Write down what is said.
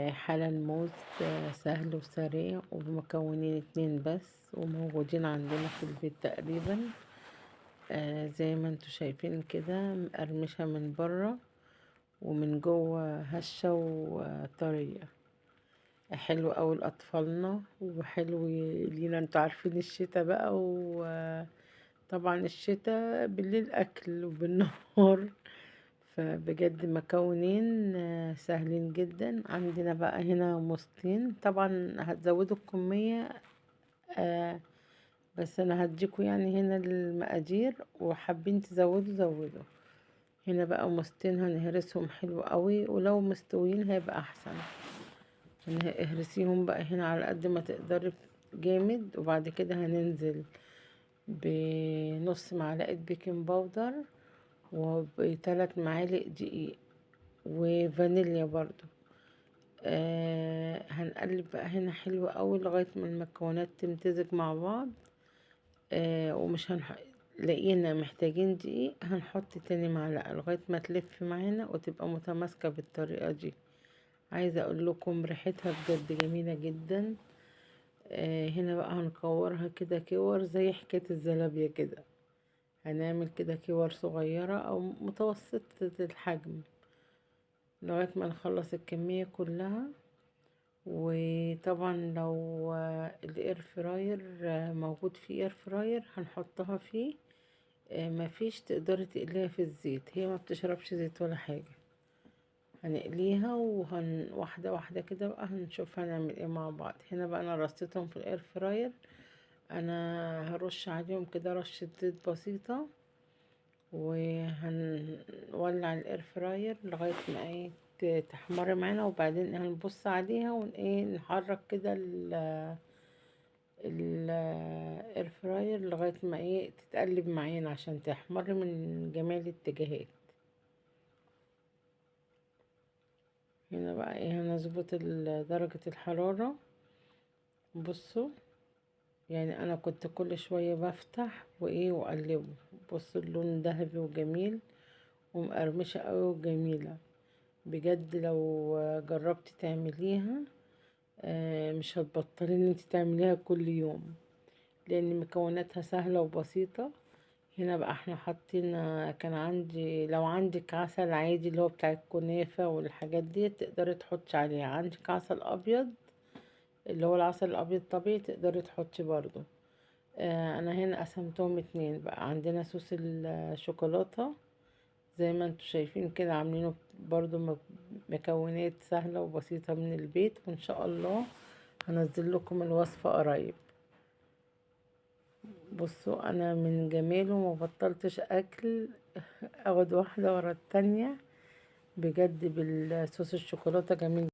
حلا الموز سهل وسريع وبمكونين 2 بس، وموجودين عندنا في البيت تقريبا. زي ما انتوا شايفين كده، مقرمشة من بره ومن جوه هشة وطرية. حلو قوي لأطفالنا وحلو لينا، انتوا عارفين الشتا بقى، وطبعا الشتا بالليل اكل وبالنهار، فبجد مكونين سهلين جدا. عندنا بقى هنا موزتين، طبعا هتزودوا الكمية، بس انا هديكوا هنا المقادير، وحابين تزودوا زودوا. هنا بقى موزتين هنهرسهم حلو قوي، ولو مستويين هيبقى احسن. اهرسيهم بقى هنا على قد ما تقدري جامد. وبعد كده هننزل بنص معلقة بيكنج باودر وبثلاث معالق دقيق وفانيليا برضو. هنقلب بقى هنا حلو قوي لغاية ما المكونات تمتزج مع بعض. ومش لقينا محتاجين دقيق هنحط تاني معلقة لغاية ما تلف معانا وتبقى متماسكة بالطريقة دي. عايزة اقول لكم ريحتها بجد جميلة جدا. هنا بقى هنكورها كده كور زي حكاية الزلابية كده، هنعمل كده كور صغيرة او متوسطة الحجم لغاية ما نخلص الكمية كلها. وطبعا لو ال air fryer موجود فيه air fryer هنحطها فيه، مفيش تقدري تقليها في الزيت، هي ما بتشربش زيت ولا حاجة. هنقليها واحدة واحدة كده بقى هنشوف هنعمل ايه مع بعض. هنا بقى انا رصيتهم في ال air fryer، انا هرش عليهم كده رشة زيت بسيطة، وهنولع ال air fryer لغاية ما تحمر معانا، وبعدين هنبص عليها نحرك كده ال air fryer لغاية ما تتقلب معانا عشان تحمر من جميع الاتجاهات. هنا بقى هنظبط درجة الحرارة. بصوا انا كنت كل شوية بفتح واقلبه. بصوا اللون ذهبي وجميل ومقرمشة قوي وجميلة بجد. لو جربتي تعمليها، مش هتبطلي ان انت تعمليها كل يوم، لان مكوناتها سهلة وبسيطة. هنا بقى احنا حاطين، كان عندي لو عندك عسل عادي اللي هو بتاع الكنافة والحاجات دي تقدري تحطي عليها، عندك عسل ابيض اللي هو العسل الابيض طبيعي تقدري تحطي برضو. انا هنا قسمتهم 2 بقى. عندنا صوص الشوكولاتة زي ما انتوا شايفين كده، عاملينه برضو مكونات سهلة وبسيطة من البيت، وان شاء الله هنزل لكم الوصفة قريب. بصوا انا من جماله ما بطلتش اكل، اخد واحدة ورا التانية بجد. بالصوص الشوكولاتة جميل.